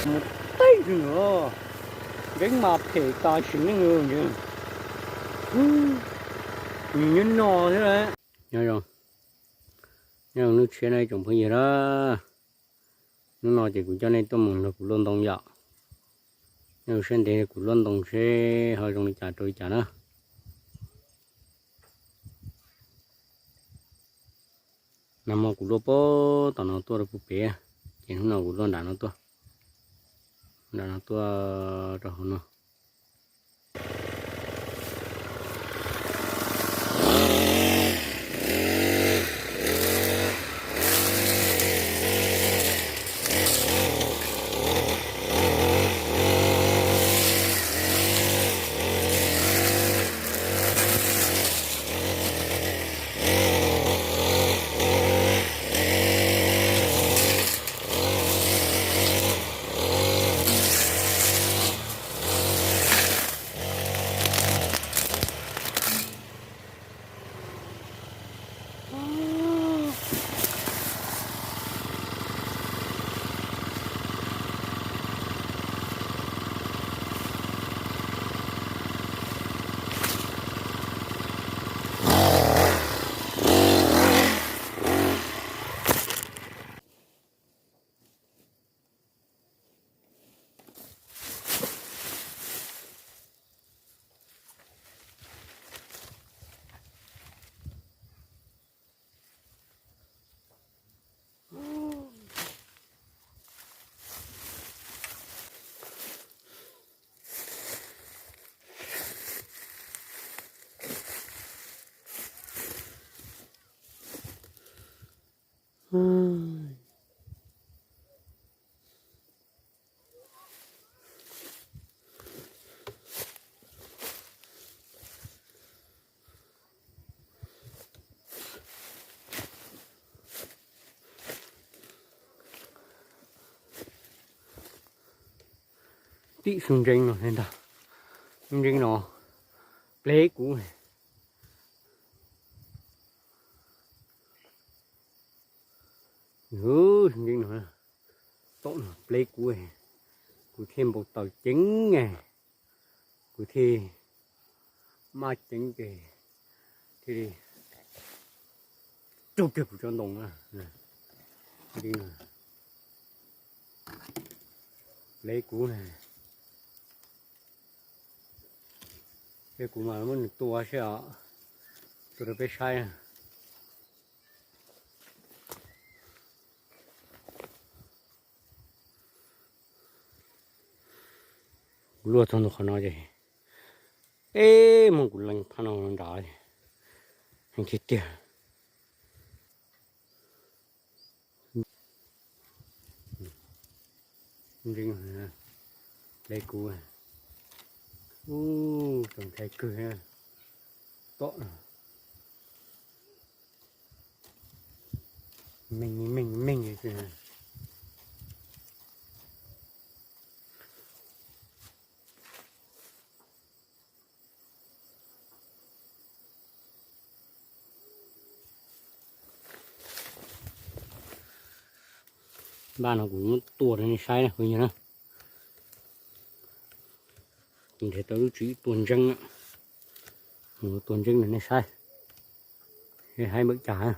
Mus teb ntseeg os, ntseeg mas phem tas sim neej os ntseeg. Nyob no thiab. Nyob zoo, nyob zoo hnub tshiab na tsoom phooj ywg na. Hnub no ces kuv coj nej tuaj mus nrog kuv luaj ntoo yom. Nej ua siab ntev kuv luaj ntoo seb ho zoo li cas rau li cas na. Nag hmo kuv luaj puag tom no tuaj rau puag pem, ces hnub no kuv luaj nram no tuaj, nram no tuaj rau hauv no. Tim xub ntseeb no thiab ntag. Lub ntseeb no, pleb kuv. Lub ntseeb no, tom no pleb kuv, kuv thiaj npau taws ceev, kuv thiaj maj ceev ces thiaj li raug kiag kuv tsob ntoo na. Pleb kuv na. Ces kuv mam muab nws tua seb os, tua rau peb saib. Kuv luaj txog ntua qhov no ces, eb, muab kuv leej phab no nrad, heev tiag tiag. Ntseeb, pleb kuv, ub, txaus ntshai kawg, tom meej meej meej. Npaj no kuv muab tua rau nej saib na, kuv yog na. Kuv nrhiav tau lub tswv yim tua ntseeb, mus tua ntseeb rau nej saib, nej saib npaum cas.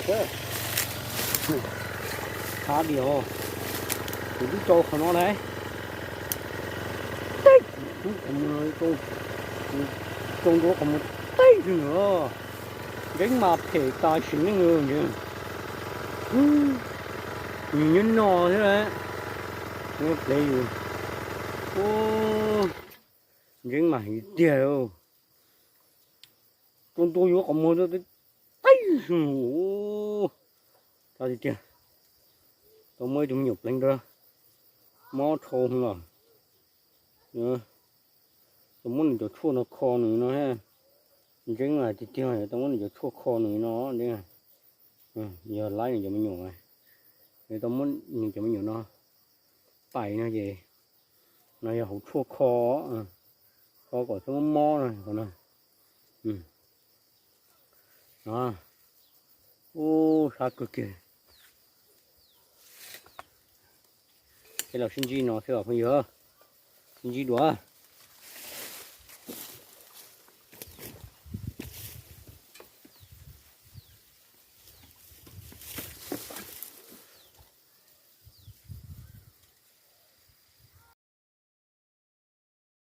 Xav tias kuv twb rau qhov no lawm, teb, rau ntua qhov muag teb xwb na. Ntseeb mas phem tas sim neej li ntag. Nws nyob no thiab, nyob plev yus. Ntseeb mas heev tiag. Rau ntua yuav qhov muag teb xwb. Tau tiag tiag. Tau muab ib tug me nyuam pleev rau mob dhau los. Tau muab nws cov tshuaj no kho nws no. Ntseeb hais tiag tiag, tau muab nws cov tshuaj kho nws no ntseeb. Yog laib nws cov me nyuam, tau muab nws cov me nyuam no pais no ces no yog hauv tshuaj kho, kho kom txhob mob mob no. Ub, sab kawg kiag. Peb los sib ntsib no xwb os phooj ywg, sib ntsib dua.